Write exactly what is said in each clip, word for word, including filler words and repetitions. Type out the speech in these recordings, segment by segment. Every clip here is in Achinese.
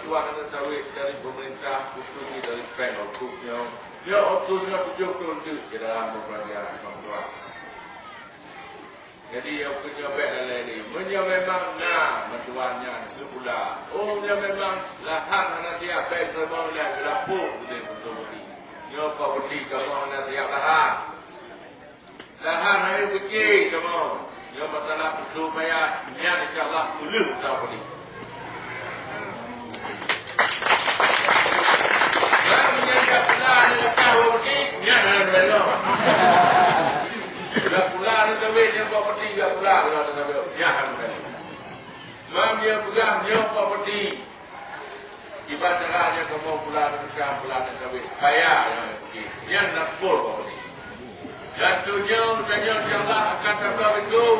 Bantuan aneuk sawét dari pemerintah, khususnya dari Peng Otsus nyoe. Ya, Otsus nyoe tujoh thon teuk syedara meubeulanja bantuan. Jadi, nyang keu nyoe bèk lalè lé. Meunyoe memang na bantuan nyan, geupula. Oh, meunyoe memang lahan hana siap, bèk seumang lé geulapoh keudéh beutôi-beutôi. Nyoe properti kamoe hana siap lahan. Lahan hana pike kamoe. Nyoe masalah supaya nyan insya Allah peuleueh tapeuli. Nyan, nyan dak pula ni kah properti, nyan hana belom. Dak pula ni kawin nyan properti, dak pula ni kawin, nyan hana belom. Mam dia peugah nyoe properti. Kiban cara nyan kamoe pula ni kah, pula ni kawin. Kaya nyan properti. Nyan dapur properti. Dan tujuan tanyoe insya Allah akan tabloe pintoe.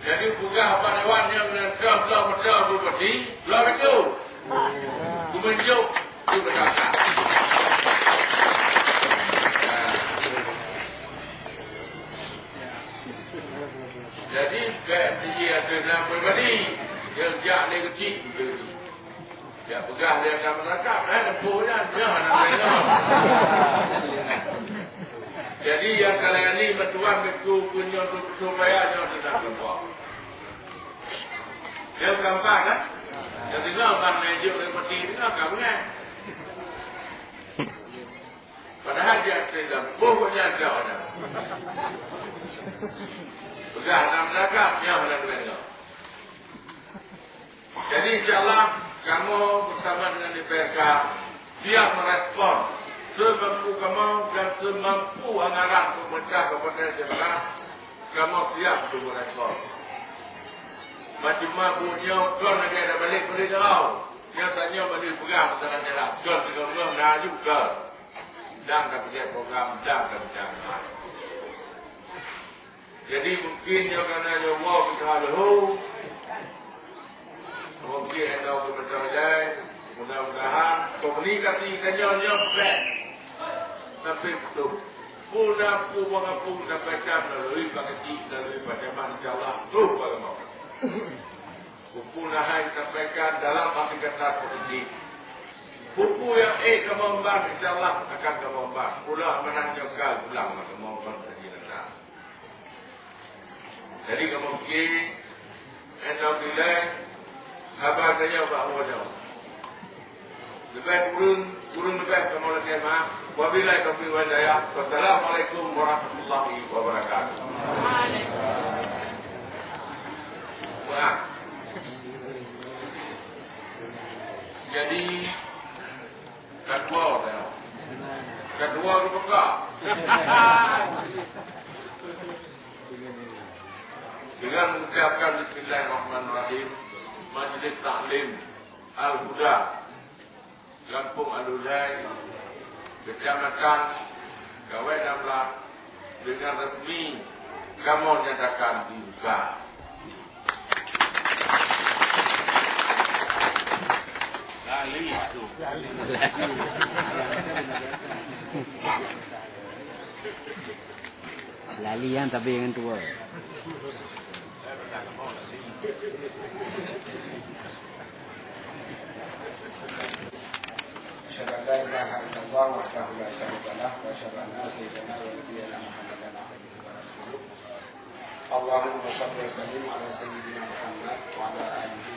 Jadi peugah bak dewan nyan, nyan ka bloe meuteue bupati, bloe pintoe. Kumeunjok tu berdasar. Jadi bèk jih ateueh nan pribadi, nyang jak lé keuchik. Jak peugah lé akan meunangkap, eh, lempoh nyan, nyan hana main. Jadi, nyang ka layani bantuan beutôi keu nyoe, beutôi payah nyoe teuntang kelompok. Dia bukan empat, kan? Yang dengar bang Najib dari Peti dengar, kan, bukan? Padahal dia asli lempoh nyan, dia orang. Peugah akan meunangkap, nyan hana dengar. Jadi, insya Allah, kamoe bersama dengan D P R K siap merespon semampu kamoe dan semampu anggaran pemerintah Kabupaten Aceh Barat, kamoe siap untuk merespon. Macam mana buet nyoe, kon lagèe dah balik, balik dah. Nyata nyoe balik pegang masalah jalan. Kon tiga puluh na juga. Dan dah pegang program, dan dah pegang. Jadi, mungkin nyoe kana nyoe woe meuteumé leuhô. Mungkin enda meuteumé ilèe. Mudah-mudahan komunikasi tanyoe nyoe bèk sampai putôh. Peue na peue nyang sampaikan melalui Pak Keuchik, melalui Pak Camat, insya Allah troh bak kamoe. Peue-peue na hai sampaikan dalam aktivitas politik. Peue-peue nyang ék kamoe emban, insya Allah akan kamoe emban. Pula amanah nyang ka pulang bak kamoe emban lagi datang. Jadi, kamoe pike, alhamdulillah, haba tanyoe bak Allah nyoe. Leubeh kureueng, kureueng leubeh kamoe lakèe meu'ah. Wabillahi taufiq wal hidayah. Wassalamualaikum warahmatullahi wabarakatuh. Meu'ah. Jadi, Ketua dah. Ketua dibuka. Dengan mengucapkan bismillahirrahmanirrahim, Majlis Taklim Al-Huda, Gampông Al-Huda, Kecamatan Kawai enam belas, dengan resmi kamoe nyatakan dibuka. Lali tu. Lali yang tapi dengan tua. أشهد أن لا إله إلا الله وحده لا شريك له، وأشهد أن سيدنا ونبينا محمدا عبده ورسوله. اللهم صل وسلم على سيدنا محمد وعلى آله